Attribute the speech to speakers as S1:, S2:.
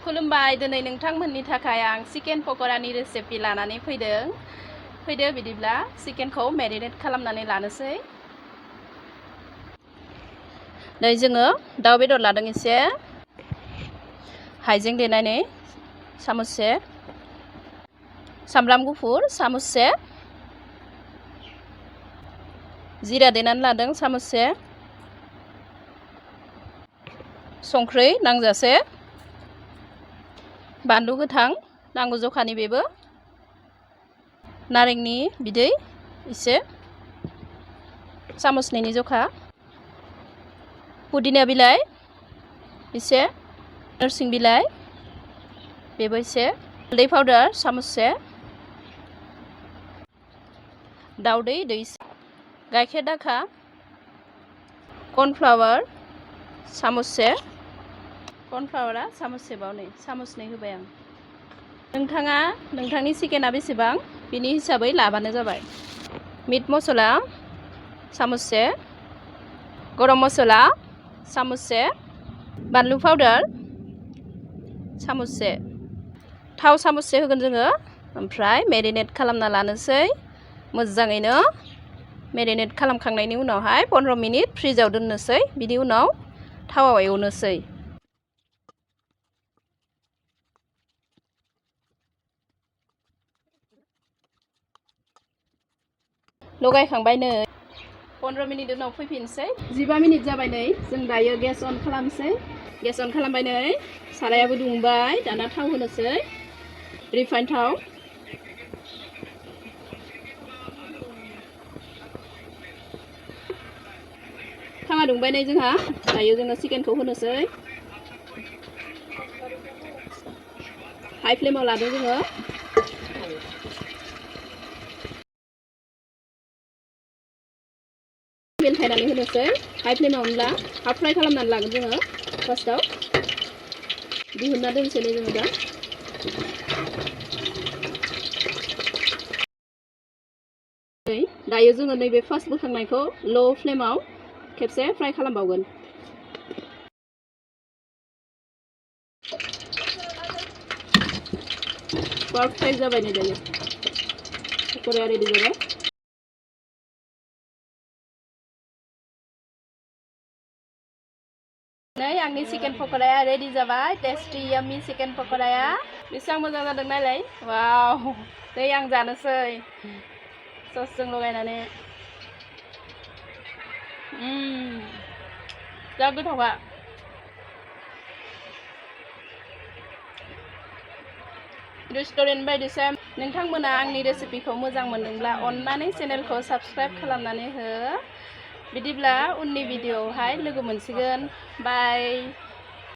S1: खुलुमबाय दिनै नोंथांमोननि थाखाय आं चिकेन पकरानि रेसिपि लानानै फैदो बिदिब्ला चिकेनखौ मेरिनेट खालामनानै लानोसै। नै जोङो दाउ बेदर लादों एसे, हाइजें देनानै सामुससे, सामब्राम गुफुर सामुससे, जिरा देनानै लादों सामुससे, संख्रै नांजासे, बानलु गोथां नांगौ जखानि बेबो, नारेंनि बिदै एसे सामुसनैनि जखा, पुदिना बिलाइ एसे, नोरसिं बिलाइ बेबो एसे, हालदै पाउडार सामुससे, दाउदै दैसे, गाइखेर दाखा, कर्नफ्लावार सामुससे, कर्नफ्लावारा सामुससेबाव नै सामुसनै होबाय आं। नोंथाङा नोंथांनि चिकेना बेसेबां बिनि हिसाबै लाबानो जाबाय। मिट मसला सामुससे, गरम मसला सामुससे, बानलु पाउडार सामुससे, थाव सामुससे होगोन जोङो। ओमफ्राय मेरिनेट खालामना लानोसै मोजाङैनो। मेरिनेट खालामखांनायनि उनावहाय 15 मिनिट फ्रिजाव दोननोसै, बिनि उनाव थावाव एवनोसै। लगायखांबाय नै 15 मिनिट उनाव फैफिनसै, 15 मिनिट जाबाय नै जों दायो गेस अन खालामसै। गेस अन खालामबाय नै, सारायाबो दुंबाय, दाना थाव होनोसै, रिफाइन थाव। थावा दुंबाय नै जोंहा, दायो जोङो चिकेनखौ होनोसै। हाइ फ्लेमाव लादों जोङो। बेलथायनानै होनोसै, हाइ फ्लेमाव होनब्ला हाफ फ्राइ खालामनानै लागोन जोङो फार्स्टआव। दिहुनना दोनसै नै जोङो दा। दायो जोङो नैबे फार्स्ट बोखांनायखौ ल' फ्लेमाव खेबसे फ्राइ खालामबावगोन। पारफेक्ट जाबाय नै दायो, पकराया रेडि जाबाय। नै आंनि चिकेन पकराया रेडि जाबाय, टेस्टि याम्मी चिकेन पकराया। बेसेबां मोजां जादों नायलाय, वाव। नै आं जानोसै ससजों लगायनानै। जा गोथावखा। रेस्टुरेन्ट बायदिसो। नोंथांमोना आंनि रेसिपिखौ मोजां मोनदोंब्ला अन्नानै चेनेलखौ साबस्क्राइब खालामनानै हो। बिदिब्ला उननि भिडिअआवहाय लोगो मोनसिगोन। बाय।